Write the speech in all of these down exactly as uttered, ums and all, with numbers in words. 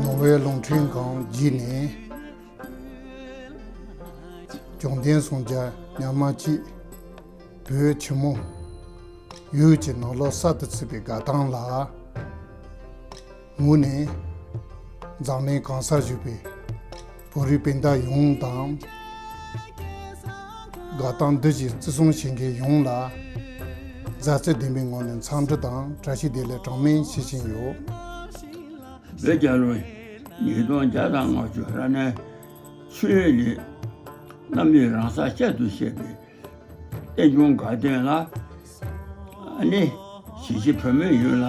ནོར་ཝེ་རླུང་འཕྲིན་ཁང་བརྒྱུད་ནས། བཅོམ་ལྡན་སངས་རྒྱས་ཉག་མ་གཅིག་བོད་ཆེན་མོ་ཡུལ་གྱི་ནང་ལོགས་གསར་དུ་ཚུད་པའི་དགའ་ཐང་ལ། ངོས་ནས་འཛམ་གླིང་གང་སར་བཞུགས་པའི་བོད་རིགས་སྤུན་ཟླ་ཡོངས་དང་། དགའ་ཐང་འདི་བཞིན་བརྩི་སྲུང་བྱེད་མཁན་ཡོངས་ལ་མཛའ་བརྩེ་ལྡན་པའི་ངང་ནས་འཚམས་འདྲི་དང་བཀྲ་ཤིས་བདེ་ལེགས་གྲངས་མེད་ཞུ་བཞིན་ཡོད། བོད་རྒྱལ་ལོ་ཉིས་སྟོང་བརྒྱ་དང་ལྔ་བཅུ་རབ་གནས་ཆུ་ཡོས་ནས་གནམ་ཡུལ་རང་ས་གསར་དུ་བཤད་པའི་རྟེན་འབྱུང་དགའ་སྟོན་ལ་ཨ་ནི་གཞིས་བྱེས་བོད་མི་ཡོངས་ལ་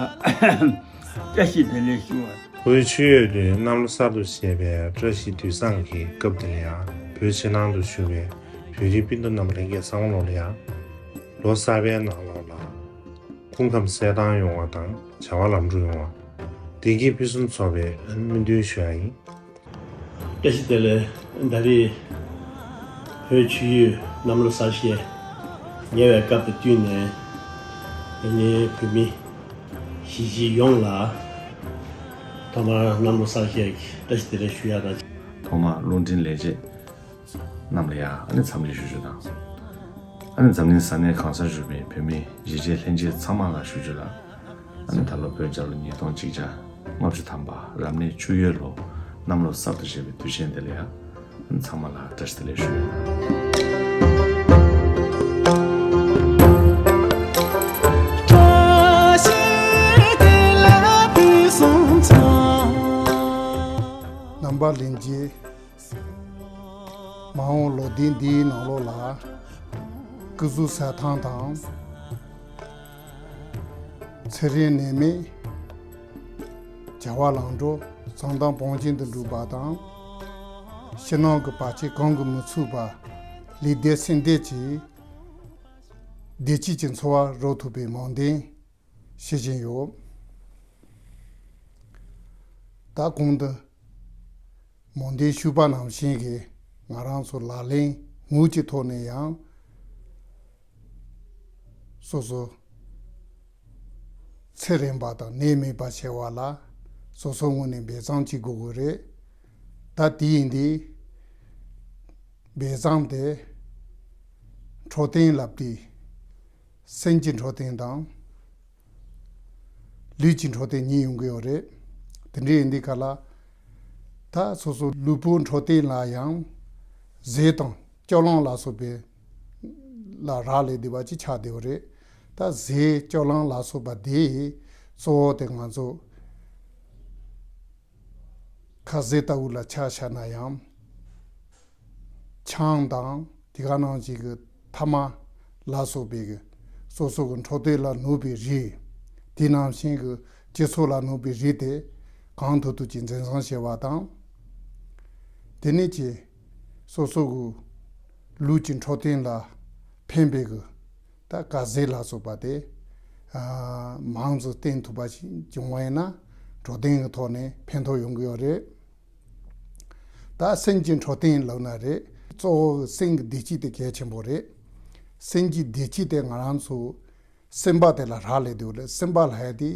བཀྲ་ཤིས་བདེ་ལེགས་ཞུ་བ། བོད་ཆུ་ཡོས་དུས་གནམ་ལོ་གསར་དུ་བཞད་པའི་བཀྲ་ཤིས་དུས་བཟང་གི་སྐབས་འདི་ལ་ཡང་བོད་ཕྱི་ནང་དུ་བཞུགས་པའི་བོད་རིགས་སྤུན་ཟླ་རྣམས་ལྷན་རྒྱས་ཚང་མ་ལོ་ལ་ཡང་ལོ་གསར་པའི་ནང་ལོགས་ལ་སྐུ་ཁམས་གསལ་ཐང་ཡོང་བ་དང་བྱ་བ་ལམ་འགྲོ་ཡོང་བ། བདེ་སྐྱིད་ཕུན་སུམ་ཚོགས་པའི་སྨོན་འདུན་ཞུ་ཡ་ཡིན། བཀྲ་ཤིས་བདེ་ལེགས། ད་རེས་བོད་ཆུ་ཡོས་གནམ་ལོ་གསར་བཞད་ཉེ་བའི་སྐབས་དང་བསྟུན་ནས་ཨ་ནི་བོད་མི་གཞིས་བྱེས་ཡོངས་ལ་ཐོག་མར་གནམ་ལོ་གསར་བཞད་ཀྱི་བཀྲ་ཤིས་བདེ་ལེགས་ཞུ་ཡ་དང་། ཐོག་མར་རླུང་འཕྲིན་ལས་བྱེད་རྣམས་ལ་ཡང་ཨ་ནི་འཚམས་འདྲི་ཞུ་རྒྱུ་དང་། ཨ་ནི་འཛམ་གླིང་ས་གནས་གང་སར་བཞུགས་པའི་བོད་མི་གཞིས་བྱེས་ལྷན་རྒྱས་ཚང་མ་ལ་ཞུ་རྒྱུ་ལ། ཨ་ནི་ད་ལོ་བོད་རྒྱལ་ལོ་ཉིས་སྟོང་གཅིག་བརྒྱ་ལྔ་བཅུ་ཐམ་པ་རབ་གནས་ཆུ་ཡོས་ལོ་གནམ་ལོ་གསར་དུ་བཞད་པའི་དུས་ཆེན་འདི་ལ་ཡང་ཨ་ནི་ཚང་མ་ལ་བཀྲ་ཤིས་བདེ་ལེགས་ཞུ། རྣམ་པ་ལྷན་རྒྱས། མ་འོངས་ལོ་ཟླ་འདིའི་ནང་ལོགས་ལ་སྐུ་གཟུགས་གསལ་ཐང་དང་། ཚེ་རིང་ནད་མེད། བྱ་བ་ལམ་འགྲོ་བཟང་དང་བང་ཅན་དུ་འགྲུབ་པ་དང་། ཕྱི་ནང་གི་བར་ཆད་གང་གིས་མི་ཚུགས་པ། ལུས་བདེ་སེམས་བདེ་གྱི་བདེ་སྐྱིད་ཀྱི་འཚོ་བ་རོལ་ཐུབ་པའི་སྨོན་འདུན་ཞུ་བཞིན་ཡོད། ད་གོང་དུ་སྨོན་འདུན་ཞུས་པ་ནང་བཞིན་གྱི་ང་རང་ཚོ་ལག་ལེན་དངོས་ཀྱི་ཐོག་ནས་ཡང་སོ་སོ་ཚེ་རིང་བ་དང་ནད་མེད་པ་བྱེད་པ་ལ་སོ་སོའི་ངོས་ནས་འབད་བརྩོན་བྱེད་དགོས་ཀྱི་རེད། ད་དེ་ཡིན་དུས་འབད་བརྩོན་དེ་འཕྲོད་བསྟེན་ལབ་དུས་སེམས་ཀྱི་འཕྲོད་བསྟེན་དང་། ལུས་ཀྱི་འཕྲོད་བསྟེན་གཉིས་ཡོང་གི་ཡོད་རེད། དེ་འདྲ་ཡིན་དུས་ག་ལ། ད་སོ་སོ་ལུས་པོའི་འཕྲོད་བསྟེན་ལ་ཡང་ཟས་དང་སྐྱོབ་ལམ་ལ་སོགས་པའི་ལ་རག་ལས་བསྡད་པ་ཅིག་ཆགས་བསྡད་པ་རེད། ད་ཟས་སྐྱོབ་ལམ་ལ་སོགས་པ་དེ་གཙོ་བོ་དེ་ང་ཚོ་ཁ་ཟས་ལྟ་བུ་ལ་ཆ་བཞག་ན་ཡང་། ཆང་དང་དེ་ག་ནང་བཞིན་གྱི་ཐ་མག་ལ་སོགས་པའི་གི་སོ་སོ་གི་འཕྲོད་བསྟེན་ལ་གནོད་པའི་རིགས། དེ་ནང་བཞིན་གྱི་སྤྱི་ཚོགས་ལ་གནོད་པའི་རིགས་དེ་གང་ཐུབ་ཐུབ་ཀྱིས་འཛིན་བཟུང་བྱེད་པ་དང་། དེ་ནས་ཀྱི་སོ་སོ་གི་ལུས་ཀྱི་འཕྲོད་བསྟེན་ལ་ཕན་པའི་གི་ད་དཀར་ཟས་ལ་སོགས་པ་དེ་ཨ་མང་ཙམ་བསྟེན་ཐུབ་པ་ཞིག་བྱུང་བ་ཡིན་ན་འགྲོ་དོན་གྱི་ཐོག་ནས་ཕན་ཐོགས་ཡོང་གི་ཡོད་རེད། ད་སེམས་ཀྱི་འཕྲོད་བསྟེན་ལབ་ན་རེད། གཙོ་བོ་སེམས་ཀྱི་བདེ་སྐྱིད་དེ་གལ་ཆེན་པོ་རེད། སེམས་ཀྱི་བདེ་སྐྱིད་དེ་ང་རང་ཚོ་སེམས་པ་དེ་ལ་རག་ལས་འདུག་ལས། སེམས་པ་ལ་ཧད་དེ་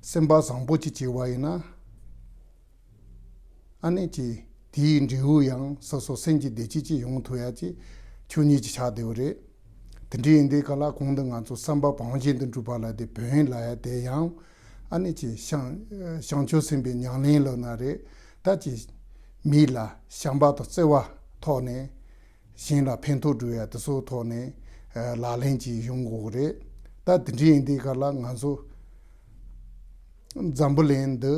སེམས་པ་བཟང་པོ་ཅིག་བྱས་པ་ཡིན་ན། ཨ་ནི་ཅི་དེའི་འབྲས་བུ་ཡང་སོ་སོ་སེམས་ཀྱི་བདེ་སྐྱིད་ཅིག་ཡོང་ཐུབ་ཡ་ཅིག་ཆོས་ཉིད་ཅིག་ཆགས་བསྡད་པ་རེད། དེ་འདྲ་ཡིན་དུས་ག་ལ་གོང་དུ་ང་ཚོ་བསམ་པ་བང་བཞིན་དུ་འགྲུབ་པ་ལ་དེ་བོན་ལབ་ཡ་དེ་ཡང་ཨ་ནི་ཅིག་བྱང་བྱང་ཆུབ་སེམས་དཔའི་ཉམས་ལེན་ལབ་ན་རེད། ད་ཅིག་མི་ལ་བྱམས་པ་དང་བརྩེ་བ་ཐོག་ནས་གཞན་ལ་ཕན་ཐོགས་འགྲོ་ཡ་དེ་ཚོ་ཐོག་ནས་ལག་ལེན་ཅིག་ཡོང་དགོས་རེད། ད་དེ་འདྲ་ཡིན་དུས་ག་ལ་ང་ཚོ་འཛམ་བུ་གླིང་འདི་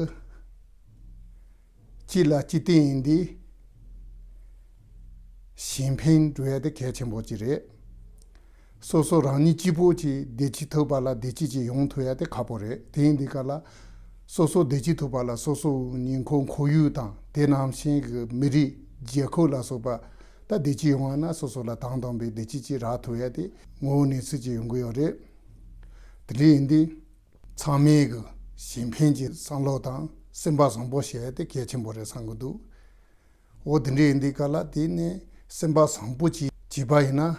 སྤྱི་ལ་སྤྱི་བརྟན་ཡིན་དུས་གཞན་ཕན་འགྲོ་ཡ་དེ་གལ་ཆེན་པོ་ཅིག་རེད། སོ་སོ་རང་ཉིད་གཅིག་པོ་གཅིག་བདེ་སྐྱིད་ཐོབ་པ་ལ་བདེ་སྐྱིད་ཅིག་ཡོང་ཐུབ་ཡ་དེ་ཁག་པོ་རེད། དེ་ཡིན་དུས་ག་ལ་སོ་སོ་བདེ་སྐྱིད་ཐོབ་པ་ལ་སོ་སོ་ཉེ་འཁོར་ཁོར་ཡུག་དང་དེ་ནང་བཞིན་གྱི་མི་རིགས་རྒྱལ་ཁབ་ལ་སོགས་པ་ད་བདེ་སྐྱིད་ཡོང་བ་ན་སོ་སོ་ལ་དང་དམ་པའི་བདེ་སྐྱིད་ཅིག་རག་ཐུབ་ཡ་དེ་ངོ་བོ་གནས་ཚུལ་ཅིག་ཡོང་གི་ཡོད་རེད། དེ་འདྲ་ཡིན་དུས་ཚང་མས་གི་གཞན་ཕན་གྱི་བསམ་བློ་དང་སེམས་པ་བཟང་པོ་བྱེད་ཡ་དེ་གལ་ཆེན་པོ་རེད་བསམ་གི་འདུག་འོ་དེ་འདྲ་ཡིན་དུས་ག་ལ་དེ་ནས་སེམས་པ་བཟང་པོ་ཅིག་བྱས་པ་ཡིན་ན་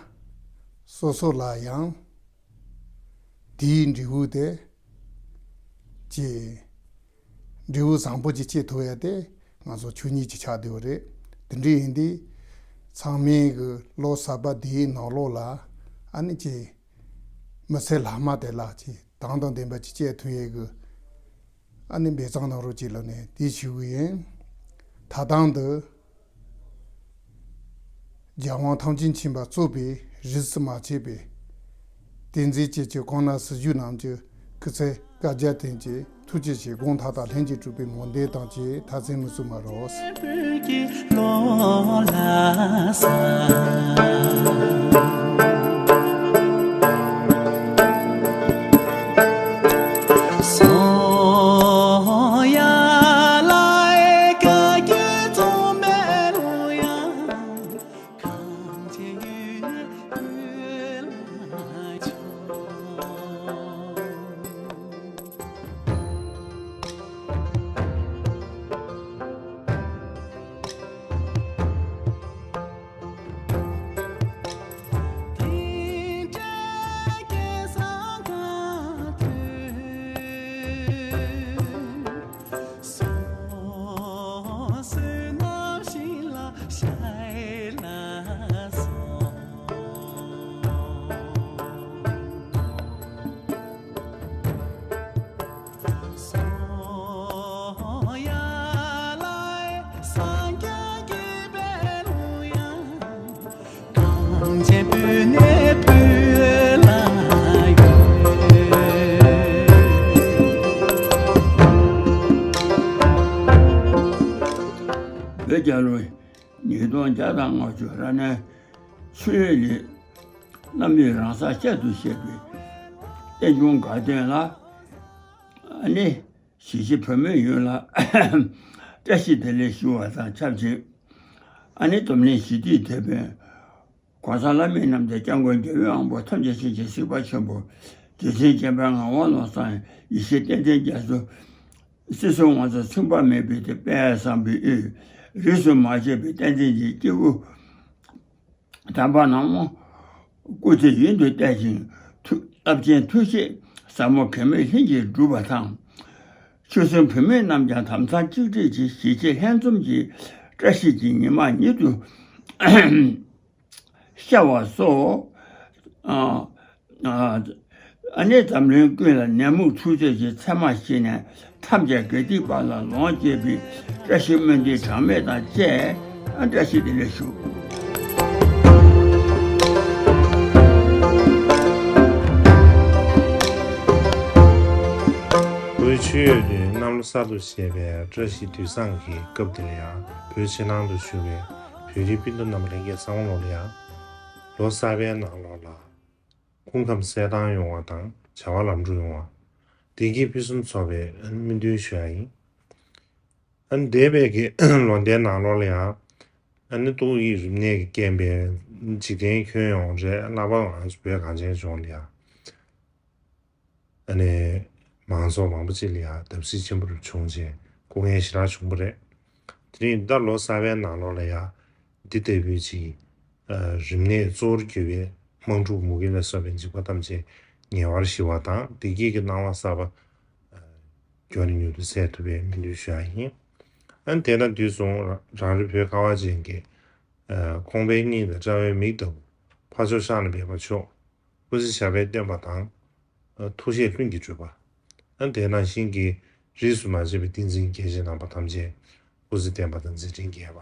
སོ་སོ་ལ་ཡང་དེའི་འབྲས་བུ་དེ་ཅིག་འབྲས་བུ་བཟང་པོ་ཅིག་སྐྱེ་ཐུབ་ཡ་དེ་ང་ཚོ་ཆོས་ཉིད་ཀྱི་ཆགས་བསྡད་ཡོད་རེད། དེ་འདྲ་ཡིན་དུས་ཚང་མས་གི་ལོ་གསར་པ་འདིའི་ནང་ལོགས་ལ་ཨ་ནི་ཅིག་མི་ཚེ་ལྷག་མ་དེ་ལ་ཅིག་དང་དང་ལྡན་པ་ཅིག་སྐྱེལ་ཐུབ་ཡས་གི་ཨ་ནི་འབད་བརྩོན་གནང་རོགས་ཅེས་ལབ་ནས་དེ་ཞུ་གི་ཡིན། ད་ཐེངས་འདི་རྒྱལ་དབང་ཐམས་ཅད་མཁྱེན་པ་གཙོས་པའི་རིས་སུ་མ་ཆད་པའི་བསྟན་འཛིན་སྐྱེས་ཆེན་ཁོང་རྣམ་སྲི་ཞུ་གནང་རྒྱུ་སྐུ་ཚེ་བསྐལ་བརྒྱར་བརྟན་ཅིང་ཐུགས་རྗེ་ཆེ། དགོངས་མཐའ་དག་ལྷུན་གྱིས་གྲུབ་པའི་སྨོན་འདུན་དང་བཅས་མཐའ་མཚམས་མི་གསུམ་མ་རོགས། བོད་རྒྱལ་ལོ་ཉིས་སྟོང་བརྒྱ་དང་ལྔ་བཅུ་རབ་གནས་ཆུ་ཡོས་ལི་གནམ་ཡུལ་རང་སར་བསྐྱར་དུ་གཤེགས་པའི་རྟེན་འབྱུང་དགའ་སྟོན་ལ་ཨ་ནི། གཞིས་བྱེས་བོད་མི་ཡོངས་ལ་བཀྲ་ཤིས་བདེ་ལེགས་ཞུ་བ་དང་ཆབས་ཅིག་ཨ་ནི་འཛམ་གླིང་ཞི་བདེའི་དེད་དཔོན་གོང་ས་ལྷ་མིའི་རྣམ་ཐར་སྐྱབས་མགོན་རྒྱལ་བའི་དབང་པོ་ཐམས་ཅད་མཁྱེན་ཅིང་གཟིགས་པ་ཆེན་པོ་རྗེ་བཙུན་སྤྱན་སྤངས་ངག་དབང་བློ་བཟང་ཡེ་ཤེས་བསྟན་འཛིན་རྒྱ་མཚོ། སྲིད་གསུམ་དབང་ཕྱུག་མཚུངས་པ་མེད་པའི་དེད་དཔོན་དཔལ་བཟང་པོའི་དབུས། རིས་སུ་མ་ཆད་པའི་བསྟན་འཛིན་གྱི་སྐྱེས་བུ་དམ་པ་རྣམས་སྐུ་ཚེ་ཡུན་དུ་བརྟན་ཅིང་ཐུགས་རླབས་ཆེན་ཐུགས་བསྐྱེད་ཟབ་མོ་གེགས་མེད་ལྷུན་གྱིས་འགྲུབ་པ་དང་། ཆོལ་གསུམ་བོད་མི་རྣམས་ཀྱང་དམ་གཙང་གཅིག་སྒྲིལ་གྱིས་གཞིས་བྱེས་ལྷན་འཛོམས་ཀྱི་བཀྲ་ཤིས་ཀྱི་ཉི་མ་ཉིད་དུ་ཤར་བ་སོགས། ཨ་ནི་འཛམ་གླིང་ཀུན་ལ་ནད་མུག་འཁྲུག་རྩོད་ཀྱི་མཚན་མ་ཞི་ནས། ཐམས་ཅད་དགེ་སྡིག་པ་ལ་ལོངས་སྤྱོད་པའི་བཀྲ་ཤིས་སྨོན་འདུན་གྲངས་མེད་དང་བཅས་བཀྲ་ཤིས་བདེ་ལེགས་ཞུ། བོད་ཆོས་ཡོད་དུས་གནམ་ལོ་གསར་དུ་བཞད་པའི་བཀྲ་ཤིས་དུས་བཟང་གི་སྐབས་འདིར་ཡང་བོད་ཕྱི་ནང་དུ་བཞུགས་པའི་བོད་རིགས་སྤུན་ཟླ་རྣམས་ལྷན་རྒྱས་ཚང་མ་ལོ་ལ་ཡང་ལོ་གསར་པའི་ནང་ལོགས་ལ། སྐུ་ཁམས་གསལ་ཐང་ཡོང་བ་དང་བྱ་བ་ལམ་འགྲོ་ཡོང་བ། བདེ་སྐྱིད་ཕུན་སུམ་ཚོགས་པའི་སྨོན་འདུན་ཞུ་ཡ་ཡིན། ཨ་ནི་འདས་པའི་གི་ལོ་ཟླའི་ནང་ལོགས་ལ་ཡང་ཨ་ནི་ཏོག་དབྱིབས་རིམས་ནད་ཀྱི་རྐྱེན་པས་འཇིག་རྟེན་ཁྱོན་ཡོངས་རེད་ལྷག་པར་ང་ཚོ་བོད་གངས་ཅན་ལྗོངས་ལ་ཡང་ཨ་ནི་མང་ཚོགས་མང་པོ་ཅིག་ལ་ཡང་བརྡབ་གསིག་ཆེན་པོ་བྱུང་རྗེས་སྐུ་ངལ་ཞེ་དྲག་བྱུང་བ་རེད། དེ་རིང་ད་ལོ་གསར་པའི་ནང་ལོགས་ལ་ཡང་འདི་ལྟ་བུའི་ཅིག་རིམས་ནད་གཙོ་བོར་གྱུར་པའི་དམག་འཁྲུག་མུ་གེ་ལ་སོགས་པའི་འཇིགས་པ་ཐམས་ཅད་ཉེ་བར་ཞི་བ་དང་བདེ་སྐྱིད་ཀྱི་སྣང་བ་གསར་པ་མགྱོགས་ནས་མྱུར་དུ་སེལ་ཐུབ་པའི་སྨོན་འདུན་ཞུ་ཡ་ཡིན། ཨ་ནི་དེ་དང་དུས་གསུམ་རང་རེ་བོད་ཁ་བ་ཅན་གྱི་ཁོང་པའི་སྙིང་དང་དཔྲལ་བའི་མིག་ལྟ་བུ་ཕ་ཕྱོགས་ཤར་ནས་འབད་པ་མཆོག་སྐུ་ཚེ་ཞབས་པད་བརྟན་པ་དང་། ཨ། ཐུགས་བཞེད་ལྷུན་གྱིས་གྲུབ་པ། ཨ། དེ་ནང་བཞིན་གྱི་རིས་སུ་མ་ཆད་པའི་བསྟན་འཛིན་རྒྱལ་བྱེད་རྣམ་པ་ཐམས་ཅད་སྐུ་ཚེ་བརྟན་པ་དང་མཛད་འཕྲིན་རྒྱས་པ།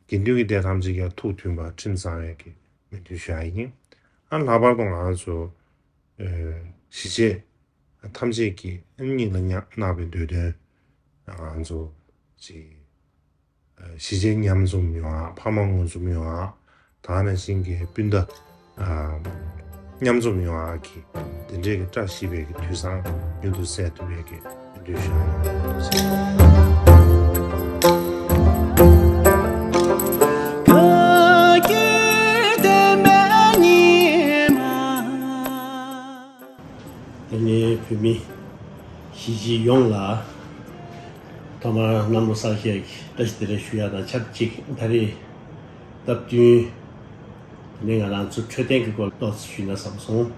དགེ་འདུན་གྱི་སྡེ་ཐམས་ཅད་ཀྱང་ཐུགས་མཐུན་པ་ཁྲིམས་གཙང་བའི་གི་སྨོན་འདུན་ཞུ་ཡ་ཡིན། ཨ། ལྷག་པར་དུ་ང་ཚོ་ཨ། གཞིས་བྱེས་ཐམས་ཅད་ཀྱིས་སྙིང་ལ་ཉ་བརྣག་པའི་འདོད་དོན། ང་ཚོ་ཅིག་ཨ། གཞིས་བྱེས་མཉམ་འཛོམས་ཡོང་ཡ། ཕ་མ་མངོན་འཛོམས་ཡོང་ཡ། དེ་ནང་བཞིན་གྱི་སྤུན་ཟླ་ཨ། མཉམ་འཛོམས་ཡོང་ཡ་གི་དེ་འདྲའི་གི་བཀྲ་ཤིས་པའི་གི་དུས་བཟང་མྱུར་དུ་གསལ་ཐུབ་པའི་གི་འདོད་ཞུ་ཡ་ཡིན། དེ་ནས་བོད་མི་གཞིས་བྱེས་ཡོངས་ལ་ཐོག་མར་གནམ་ལོ་གསར་བཞད་ཀྱི་བཀྲ་ཤིས་བདེ་ལེགས་ཞུ་ཡ་དང་ཆབས་ཅིག་ད་རེས་སྟབས་བསྟུན་ནས་ང་རང་ཚོ་འཕྲོད་བསྟེན་གྱི་སྐོར་ཏོག་ཙམ་ཞུས་ན་བསམ་སོང་།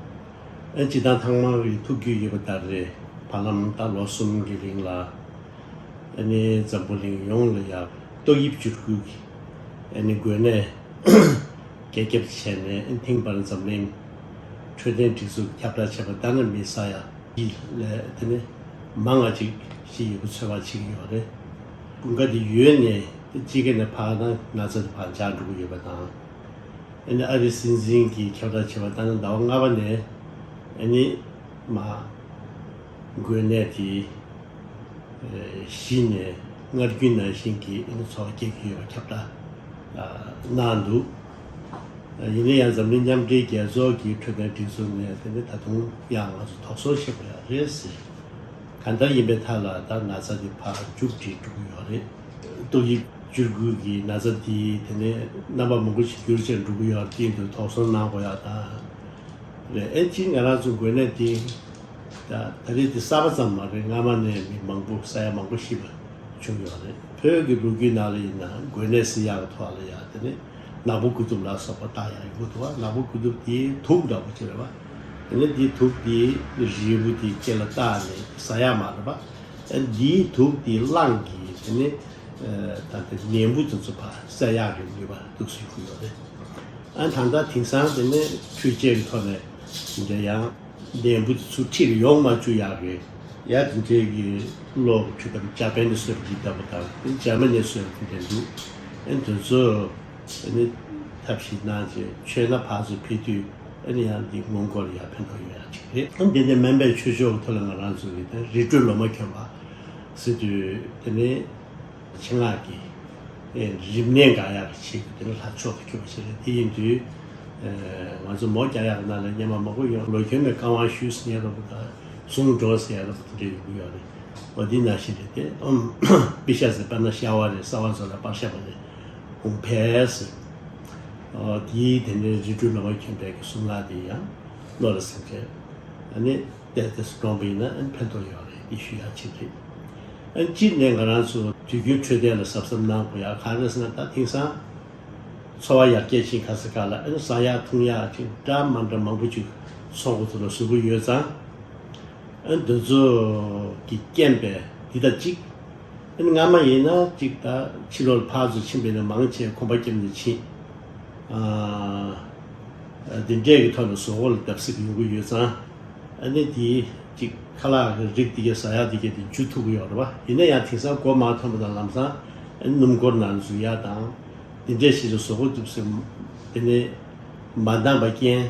ཨ། སྤྱིར་བཏང་ཚང་མ་གི་ཐུགས་རྒྱུས་ཡོད་པ་ལྟར་རེད། བར་ལམ་ད་ལོ་གསུམ་གྱི་རིང་ལ་ཨ་ནི་འཛམ་བུ་གླིང་ཡོངས་ལ་ཡ་ཏོག་དབྱིབས་འགྱུར་ཁུག་གི་ཨ་ནི་འགོས་ནད་རྒྱ་ཁྱབ་བྱས་ནས། ཨ། ཐེངས་པར་འཛམ་གླིང་འཕྲོད་བསྟེན་སྒྲིག་འཛུགས་ཁྱབ་བསྒྲགས་བྱས་པ་ལྟར་ན་མི་ས་ཡ་གཅིག་ལས་དེ་ནི་མང་བ་ཅིག་ཞིག་ཡོད་པ་ཚོད་དཔག་བྱེད་ཀྱི་ཡོད་རེད། ཀུན་དགའ་དེ་ཡོད་ནས་དེ་དཔྱིད་ཀ་ནས་ཕར་ན་ན་ཚ་དེ་ཕར་འཇགས་འགྲོ་གི་ཡོད་པ་དང་། ཨ་ནི་ཨ་རིའི་སྲིད་འཛིན་གྱིས་ཁྱབ་བསྒྲགས་བྱས་པ་ལྟར་ན་ཟླ་བ་ལྔ་པ་ནས་ཨ་ནི་མ་འགོས་ནད་དེ་ཞི་ནས་སྔར་རྒྱུན་ནང་བཞིན་གྱི་ཨ་ནི་འཚོ་བ་སྐྱེལ་གྱི་ཡོད་པ་ཁྱབ་བསྒྲགས་གནང་འདུག་ཡིན་ན་ཡང་འཛམ་གླིང་མཉམ་འབྲེལ་རྒྱལ་ཚོགས་ཀྱི་འཕྲོད་བསྟེན་སྒྲིག་འཛུགས་ནས་དེ་ནི་ད་དུང་ཡང་ང་ཚོ་དོགས་ཟོན་བྱེད་དགོས་ཡ་རེད་ཟེར། གང་ལྟར་ཡིན་པའི་ཐད་ལ་ད་ན་ཚ་འདི་ཕར་མཇུག་སྒྲིལ་འགྲོ་གི་ཡོད་རེད། ཏོག་དབྱིབས་འགྱུར་ཁུག་གི་ན་ཚ་འདི་དེ་ནས་རྣམ་པ་མང་པོ་ཞིག་འགྱུར་བྱས་འགྲོ་གི་ཡོད་རེད། དེ་འདུག་དོགས་ཟོན་གནང་དགོས་ཡ་དང་རེད། ཨེ་ཅི་ང་རང་ཚོ་འགོས་ནད་འདི་ད་ད་རེས་འདི་གསར་པ་ཙམ་མ་རེད། སྔ་མ་ནས་མི་མང་པོ་ས་ཡ་མང་པོ་ཤི་བ་བྱུང་ཡོད་རེད། བོད་ཀྱི་ལོ་རྒྱུས་ནང་ལ་ཡིན་ན་འགོས་ནད་ཟེར་ཡག་གི་ཐོག་ལ་ཡ་དེ་ནས་ནག་པོ་རྒུད་ཐུབ་ལ་སོགས་པ་བཏགས་ཡག་ཡོང་གི་འདུག་བ། ནག་པོ་རྒུད་ཐུབ་དེའི་དུག་འདྲ་པོ་ཅིག་རེད་བ། དེ་ནས་དེའི་དུག་དེ་རིལ་བུ་དེ་སྐེ་ལ་བཏགས་ནས་ཟ་ཡག་མ་རེད་བ། ཨ། དེའི་དུག་དེ་རླངས་ཀྱིས་དེ་ནས་ཨ་ད་དེ་ནད་འབུ་དེ་ཚོ་ཕར་བསད་ཡག་གི་ནུས་པ་འདུག་སེ་ཡོད་རེད། ཨ། ད་ལྟ་དེང་སང་དེ་ནས་འཕྲུལ་ཆས་ཀྱི་ཐོག་ནས་འདི་འདྲ་ཡང་ནད་འབུ་དེ་ཚུར་ཁྲིད་ཡོང་མ་བཅུག་ཡག་གི་ཡ་དེ་འདྲའི་གི་གློག་འཕྲུལ་ཁང་ཇ་པན་ནས་བཟོས་པ་ཅིག་ལྟ་བུ་དང་། དེ་འཇར་མ་ནས་བཟོས་པ་དེ་འདྲ་འདུག་ཨ། དེ་ཚོ་ཨ་ནི་ཐབས་ཤེས་གནང་བྱས་མཆོད་ན་ཕར་ཚུར་ཕེབས་དུས་ཨ་ནི་ཡང་འདི་སྔོན་འགོག་ལ་ཡང་ཕན་ཐོགས་ཡོད་ཡག་ཅིག་རེད། ཨ། འདི་ནས་སྨན་པའི་ཆོས་ཕྱོགས་ཀྱི་ཐོག་ལ་ང་རང་ཚོ་གི་དེ་རི་ཁྲོད་ལོ་མ་གྱོན་པ་ཟེར་དུས་དེ་ནི་ཆེད་མངགས་ཀྱི་ཨེ་རིམས་ནད་འགོག་ཡག་གི་ཆེད་དུ་དེ་ནི་ལྷ་མཆོག་ཏུ་གྱུར་པ་ཞིག་རེད། དེ་ཡིན་དུས་ཨེ་ང་ཚོ་མོ་རྒྱག་ཡག་གི་ནང་ལ་སྔོན་མ་མང་པོ་ཡོད། ལོ་གྱོན་ནས་རྐང་པ་བཤུས་ཟེར་ཡག་འདྲ་པོ་དང་། ཟུངས་འགྲོ་ཟེར་ཡག་འདྲ་པོ་དེ་འདྲ་ཡོང་གི་ཡོད་རེད། འོ་འདི་ནང་བཞིན་རེད་དེ། ཨམ། པི་ཤ་ཟེར་པ་ན་ཤ་བ་རེད། ས་བ་ཟོ་ལ་པར་ཤ་བ་རེད། ཧུང་ཕེ་ཟེར། འོ་དེའི་དེ་ནས་རི་ཁྲོད་ལོ་མ་གྱོན་པའི་གི་གཟུངས་སྔགས་དེ་ཡང་བློ་ལ་ཟིན་བྱས་ཨ་ནི་བལྟས་ཏེ་སུ་གྲོངས་པ་ཡིན་ན་ཨ་ནི་ཕན་ཐོགས་ཡོད་རེད། འདི་ཞུ་ཡག་ཅིག་རེད། ཨ་ནི་སྤྱིར་ནས་ང་རང་ཚོ་དུས་རྒྱུན་འཕྲོད་བསྟེན་ལ་གཟབ་གཟབ་གནང་དགོས་ཡག་ག་རེ་ཟེར་ན། ད་དེང་སང་འཚོ་བ་ཡར་རྒྱས་ཕྱིན་ག་ས་ག་ལ་ཨ་ནི་ཟ་ཡག་འཐུང་ཡག་ཅིག་འདྲ་མ་འདྲ་མང་པོ་ཅིག་འཚོང་གི་འདུག་ལ་བཟོ་གི་ཡོད་ཙང་། ཨ་ནི་འདི་ཚོ་གི་རྐྱེན་པས་འདི་ལྟ་ཅིག་ཨ་ནི་སྔ་མ་ཡིན་ན་ཅིག་ད་ཕྱི་ལོགས་ལ་ཕར་ཚུར་ཕྱིན་པ་ཡིན་ན་མང་ཆེ་གོམ་པ་བརྒྱབ་ནས་ཕྱིན། ཨ། འདི་འདྲས་ཀྱི་ཐོག་ནས་བཟོ་བོ་ལ་བརྡབ་གསིག་ཡོང་གི་ཡོད་ཙང་། ཨ་ནི་དེ་ཅིག་ཁ་ལག་གི་རིགས་དེ་གའི་ཟ་ཡག་དེ་གའི་དེ་འཇུ་ཐུབ་ཀྱི་ཡོད་རེད་བ། ཡིན་ན་ཡང་དེང་སང་སྒོ་མ་ཐོན་པ་དང་ལམ་སང་ཨ་ནི་སྣུམ་འཁོར་ནང་འཛུལ་ཡག་དང་། འདི་འདྲས་ཞིག་ལ་བཟོ་བོ་བརྡབ་གསིག་དེ་ནས་མ་འདང་བ་རྐྱེན་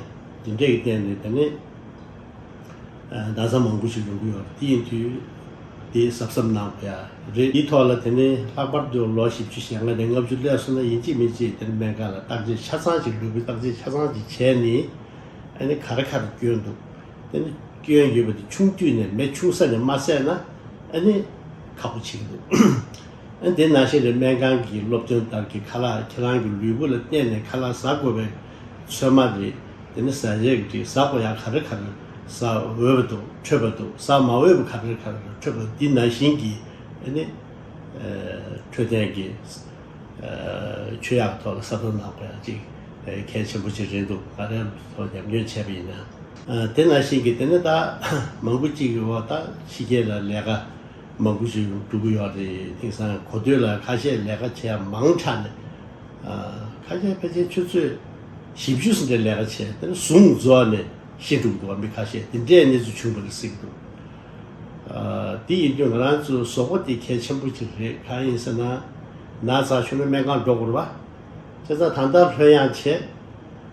འདི་འདྲས་ཀྱི་སྟེང་ནས་དེ་ནས། ཨ། ན་ཚ་མང་པོ་ཞིག་ཡོང་གི་ཡོད་རེད། དེ་ཡིན་དུས་དེ་གཟབ་གཟབ་གནང་དགོས་ཡ་རེད། དེའི་ཐོག་ལ་དེ་ནས་ལྷག་པར་དུ་ལོ་བཞི་བཅུ་ཞེ་ལྔ་ནས་ལྔ་བཅུ་སླེབས་སོང་ན་ཡིན་གཅིག་མིན་གཅིག་དེ་ནས་སྨན་ཁང་ལ་བརྟག་དཔྱད་ཆ་ཚང་ཞིག་ལུས་པོའི་བརྟག་དཔྱད་ཆ་ཚང་ཞིག་བྱས་ནས། ཨ་ནི་ག་རེ་ག་རེ་སྐྱོན་འདུག་དེ་ནས་སྐྱོན་ཡོད་པ་དེ་ཆུང་དུས་ནས་མེ་ཆུང་ས་ནས་མ་བསད་ན་ཨ་ནི་ཁག་པོ་ཆེ་གི་འདུག་ཨ། དེ་ནང་བཞིན་རེད། སྨན་ཁང་གི་སློབ་སྟོན་ལྟར་གྱི་ཁ་ལག་ཁྱེད་རང་གི་ལུས་པོ་ལ་བརྟེན་ནས་ཁ་ལག་ཟ་དགོས་པའི་ཚོད་མ་རེད། དེ་ནི་ཟ་རེས་ཀྱི་ཟ་དགོས་ཡག་ག་རེ་ག་རེ་ཟ་འོས་པ་འདུག་འཕྲོད་པ་འདུག་ཟ་མ་འོས་པ་ག་རེ་ག་རེ་འཕྲོད་པ་འདི་ནང་བཞིན་གྱི་ཨ་ནི་འཕྲོད་བསྟེན་གྱི་ཆོས་ཡག་ཐོག་ལ་གསལ་སྟོན་གནང་དགོས་ཡག་ཅིག་གལ་ཆེན་པོ་ཅིག་རེད་འདུག་ང་རའི་ཐོག་ཉམས་མྱོང་བྱས་པ་ཡིན་ན། དེ་ནང་བཞིན་གྱི་དེ་ནི་ད་མང་པོ་ཅིག་གི་འོག་ད་ཕྱི་རྒྱལ་ལ་ལས་ཀ་མང་པོ་ཞིག་འགྲོ་གི་ཡོད་རེད། དེང་སང་གོ་ཐོས་ལ་ཁ་ཤས་ལས་ཀ་བྱེད་ཡ་མང་དྲགས་ནས། ཨ། ཁ་ཤས་ཕལ་ཆེར་ཆུ་ཚོད་བཞི་བཅུ་ཙམ་འདྲའི་ལས་ཀ་བྱས། དེ་ནས་ཟུངས་རྫོགས་ནས་ ཤི་འགྲོ་གི་འདུག་བ། མི་ཁ་ཤས་དེ་འདྲའི་གནས་ཚུལ་བྱུང་བ་རེད་ཟེར་གྱི་འདུག་ཨ། དེ་ཡིན་དུས་ང་རང་ཚོའི་གཟུགས་པོ་དེ་གལ་ཆེན་པོ་ཅིག་རེད། གང་ཡིན་ཟེར་ན། ན་ཚ་བྱུང་ན་སྨན་ཁང་འགྲོ་དགོས་རེད་བ། བྱས་ཙང་ད་ལྟ་ལྷོད་ཡངས་བྱས།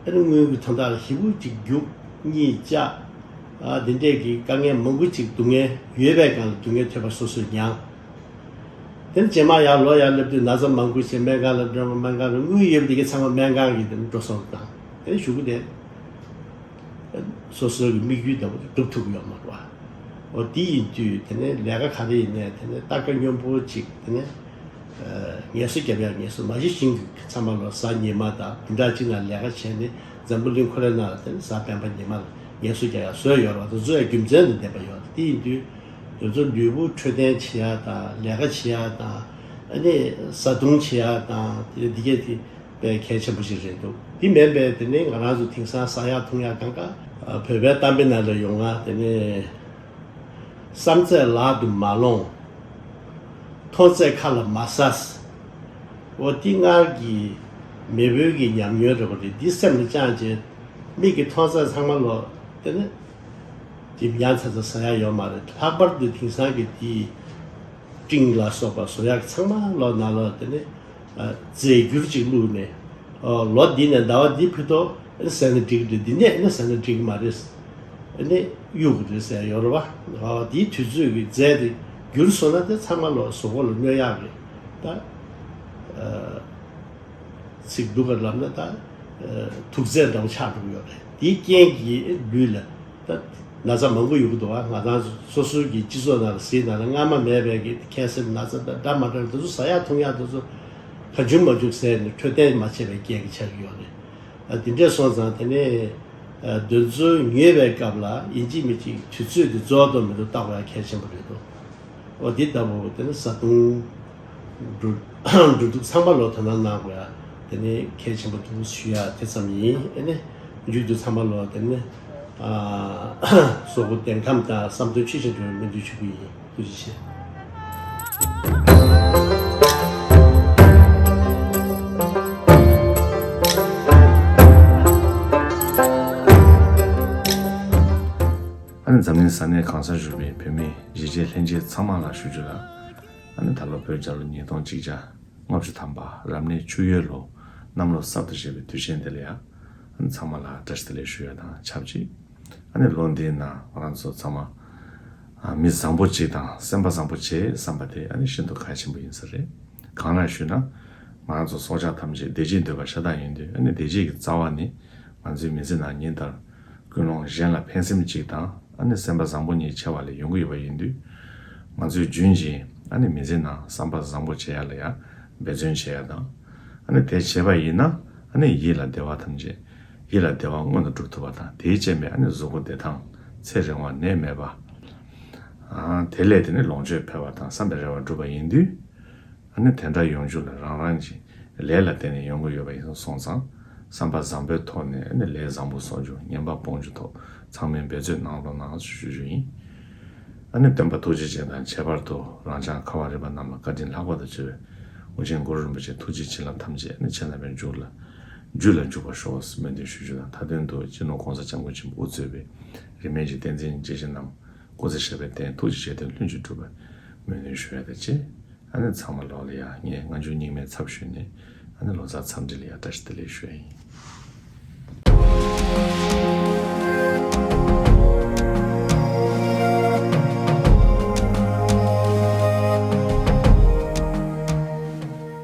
ཨ་ནི་དངུལ་གྱི་དོན་དག་ལ་ཞེ་པོ་ཅིག་རྒྱུག་གཉིད་བཅག་ཨ། འདི་འདྲས་ཀྱི་དཀའ་ངལ་མང་པོ་ཅིག་སྡུག་བསྔལ་ཡོད་པའི་སྒང་ལ་སྡུག་བསྔལ་ཐེབས་པ་སོ་སོས་མྱངས། དེ་ནས་རྗེས་མ་ཡར་ལོག་ཡར་སླེབས་དུས་ན་ཚ་མང་པོ་བྱས། སྨན་ཁང་ལ་འགྲོ། སྨན་ཁང་ལ་དངུལ་ཡོད་པ་དེ་གའི་ཚང་མ་སྨན་ཁང་གི་དེ་ནས་འགྲོ་སོང་དང་། དེ་ནས་གཞུག་གུ་དེ་སོ་སོའི་གི་དམིགས་ཡུལ་ལྟ་བུ་དེ་འགྲུབ་ཐུབ་ཀྱི་ཡོད་མ་རེད་བ། འོ་དེ་ཡིན་དུས་དེ་ནས་ལས་ཀ་ག་རེ་ཡིན་ནའི་དེ་ནས་སྟར་ཀ་སྙོམས་པོ་ཅིག་དེ་ནས་ངལ་གསོ་རྒྱབ་ཡག་ངལ་གསོ་མ་གཞི་ཤིང་གི་ཚང་མ་ལོ་གཟའ་ཉི་མ་དང་བདུན་ཕྲག་གཅིག་ནང་ལས་ཀ་བྱས་ནས་འཛམ་བུ་གླིང་ཁོ་རའི་ནང་ལ་དེ་ནས་གཟའ་སྤེན་པ་ཉི་མ་ལ་ངལ་གསོ་རྒྱག་ཡག་བཟོས་ཡོད་རེད་བ། དེ་ཚོ་ཡང་རྒྱུ་མཚན་དང་ལྡན་པ་ཡོད་རེད། དེ་ཡིན་དུས་དེ་ཚོ་ལུས་པོ་འཕྲོད་བསྟེན་བྱེད་ཡག་དང་ལས་ཀ་བྱེད་ཡག་དང་། ཨ་ནི་བཟའ་བཏུང་བྱེད་ཡག་དང་དེ་འདི་གས་དེ་དཔེ་གལ་ཆེན་པོ་ཞིག་རེད་འདུག་དེ་མིན་པའི་དེ་ནི་ང་རང་ཚོ་དེང་སང་ཟ་ཡག་འཐུང་ཡག་གང་ག་ཨ། བོད་པའི་གཏམ་དཔེ་ནང་ལ་ཡོད་ང་། དེ་ནི་བསམ་ཚད་ལག་ཏུ་མ་ལོངས། མཐོང་ཚད་ཁ་ལ་མ་ཟ། འོ་དེ་སྔར་གྱི་མེས་པོའི་གི་ཉམས་མྱོང་རེད་པ་རེད། འདི་སེམས་ལ་བཅངས་བྱས་མིག་གིས་མཐོང་ཚད་ཚང་མ་ལོ་དེ་ནི་དེ་ཡང་ཚ་ཚ་ཟ་ཡག་ཡོད་མ་རེད། ལྷག་པར་དུ་དེང་སང་གི་དེ་སྤྲིན་ལ་སོགས་པ་བཟོ་ཡག་ཚང་མ་ལོ་ནང་ལོ་དེ་ནི་ཨ། རྫས་འགྱུར་ཅིག་བླུགས་ནས། ཨོ། ལོ་འདི་ནས་ཟླ་བ་འདི་ཕུད་དོ། ཨ་ནི་ཟས་ན་འགྲིག་གི་རེད། འདི་ནས་ཨ་ནི་ཟས་ན་འགྲིག་གི་མ་རེད། ཨ་ནི་གཡུག་གི་རེད་ཟེར་ཡོད་རེད་བ། ཨོ། འདིའི་དུས་ཚོད་ཀྱི་རྫས་དེ་འགྱུར་སོང་ན་དེ་ཚང་མ་ལོ་གཟུགས་པོ་ལ་གནོད་ཡག་རེད། ད་ཨ། ཚིག་སྡུག་ག་ལབ་ན་ད་ཨ། དུག་རྫས་འདྲ་བོ་ཆགས་འགྲོ་གི་ཡོད་རེད། དེའི་རྐྱེན་གྱིས་ལུས་ལ་ད་ན་ཚ་མང་པོ་ཡོང་གི་འདུག་བ། ང་རང་སོ་སོའི་གི་སྤྱི་ཚོགས་ནང་ལ་གཟིགས་ན་ལ་སྔ་མ་མེད་པའི་གི་ཁ་ཟས་ན་ཚ་ད་འདྲ་མ་འདྲ་དེ་ཚོ་ཟ་ཡག་འཐུང་ཡག་དེ་ཚོ་གང་བྱུང་མང་བྱུང་ཟས་ནས་འཕྲོད་བསྟེན་མ་བྱས་པའི་རྐྱེན་གྱིས་ཆགས་ཀྱི་ཡོད་རེད། ཨ། དེ་འདྲས་སོང་ཙང་དེ་ནས་ཨ། དེ་ཚོ་ཉོས་པའི་སྐབས་ལ་ཡིན་གཅིག་མིན་གཅིག་དུས་ཚོད་དེ་རྫོགས་དང་མི་རྫོགས་བལྟ་དགོས་ཡག་གལ་ཆེན་པོ་རེད་འདུག་འོ་དེ་ལྟ་བུ་དེ་ནི་བཟའ་བཏུང་འགྲོ་འགྲོ་འདུག་ཚང་མ་ལོ་དོ་སྣང་གནང་དགོས་ཡ་དེ་ནི་གལ་ཆེན་པོ་འདུག་ཞུ་ཡ་དེ་ཙམ་ཡིན། ཨ་ནི་མཇུག་ཏུ་ཚང་མ་ལོ་དེ་ནི་ཨ། གཟུགས་པོ་བདེ་ཐང་དང་བསམ་དོན་ཆོས་བཞིན་འགྲུབ་པའི་སྨོན་འདུན་ཞུ་གི་ཡིན། ཐུགས་རྗེ་ཆེ། ཨ་ནི་འཛམ་གླིང་ས་གནས་གང་སར་བཞུགས་པའི་བོད་མི་གཞིས་བྱེས་ལྷན་རྒྱས་ཚང་མ་ལ་ཞུ་རྒྱུ་ལ། ཨ་ནི་ད་ལོ་བོད་རྒྱལ་ལོ་ཉིས་སྟོང་གཅིག་བརྒྱ་ལྔ་བཅུ་ཐམ་པ་རབ་གནས་བཅུ་ཡོས་ལོ་གནམ་ལོ་གསར་དུ་བཞད་པའི་དུས་ཆེན་འདི་ལ་ཡང་། ཨ་ནི་ཚང་མ་ལ་བཀྲ་ཤིས་བདེ་ལེགས་ཞུ་ཡ་དང་ཆབས་ཅིག་ཨ་ནི་ལོ་འདིའི་ནང་ང་རང་ཚོ་ཚང་མ་ཨ། མི་བཟང་པོ་གཅིག་དང་སེམས་པ་བཟང་པོ་བྱེད་བསམ་པ་དེ་ཨ་ནི་ཤིན་ཏུ་གལ་ཆེན་པོ་ཡིན་ས་རེད། གང་ལགས་ཞུས་ན། ང་རང་ཚོ་སྲོག་ཆགས་ཐམས་ཅད་བདེ་སྐྱིད་འདོད་པ་ཤ་སྟག་ཡིན་དུས། ཨ་ནི་བདེ་སྐྱིད་ཀྱི་རྩ་བ་ནི་ང་ཚོའི་མི་ཚེ་ནང་ཉིན་ལྟར་ཀུན་སློང་གཞན་ལ་ཕན་སེམས་གཅིག་དང་། ཨ་ནི་སེམས་པ་བཟང་པོ་གཉིས་ཆེ་བ་ལས་ཡོང་གི་ཡོད་པ་ཡིན་དུས། ང་ཚོས་རྒྱུན་བཞིན་ཨ་ནི་མི་ཚེ་ནང་བསམ་པ་བཟང་པོ་བྱེད་ཡ་ལ་ཡང་འབད་བརྩོན་བྱེད་ཡ་དང་། ཨ་ནི་དེ་བྱས་པ་ཡིན་ན། ཨ་ནི་ཡིད་ལ་བདེ་བ་ཐམས་ཅད། ཡིད་ལ་བདེ་བ་མངོན་དུ་འགྲུབ་ཐུབ་པ་དང་། དེའི་རྐྱེན་པས་ཨ་ནི་གཟུགས་པོ་བདེ་ཐང་། ཚེ་རིང་བ། ནད་མེད་པ། ཨ། དེ་ལས་དེ་ནི་ལོངས་སྤྱོད་འཕེལ་བ་དང་བསམ་པའི་རེ་བ་འགྲུབ་པ་ཡིན་དུས། ཨ་ནི་དེ་འདྲ་ཡོང་རྒྱུ་ལ་རང་རང་གི་ལས་ལ་བརྟེན་ནས་ཡོང་གི་ཡོད་པ་ཡིན་སོང་ཙང་། བསམ་པ་བཟང་པོའི་ཐོག་ནས་ཨ་ནི་ལས་བཟང་པོ་གསོག་རྒྱུ། ངན་པ་སྤོང་རྒྱུ་ཐོག་ཚང་མས་འབད་བརྩོན་གནང་རོགས་གནང་ཞུ་རྒྱུ་ཡིན། ཨ་ནི་སྟོན་པ་ཐུགས་རྗེ་ཅན་དང་། ཁྱད་པར་དུ་རང་ཅག་ཁ་བ་རི་པ་རྣམས་ལ་བཀའ་དྲིན་ལྷག་པར་དུ་ཆེ་བའི་ཨོ་རྒྱན་གུ་རུ་རིན་པོ་ཆེ་ཐུགས་རྗེའི་བྱིན་རླབས་ཐམས་ཅད་ཨ་ནི་བྱིན་རླབས་པའི་རྒྱུ་ལ་རྒྱུ་ལ་འཇུག་པར་ཤོག་ཟེར་སྨོན་འདུན་ཞུ་རྒྱུ་དང་། མཐའ་དོན་དུ་སྤྱི་ནོར་༸གོང་ས་༸སྐྱབས་མགོན་ཆེན་པོ་དབུ་གཙོས་པའི་རིས་མེད་ཀྱི་བསྟན་འཛིན་སྐྱེས་ཆེན་རྣམས་སྐུ་ཚེ་ཞབས་པད་བརྟན། ཐུགས་ཀྱི་བཞེད་དོན་ལྷུན་གྱིས་གྲུབ་པར་སྨོན་འདུན་ཞུ་ཡ་དང་བཅས། ཨ་ནི་ཚང་མ་ལོག་ལ་ཡ་ངས་སྔ་འགྱུར་རྙིང་མའི་ཚབ་ཞུས་ནས། ཨ་ནི་ལོ་གསར་འཚམས་འདྲི་ལ་ཡ་བཀྲ་ཤིས་བདེ་ལེགས་ཞུ་ཡ་ཡིན།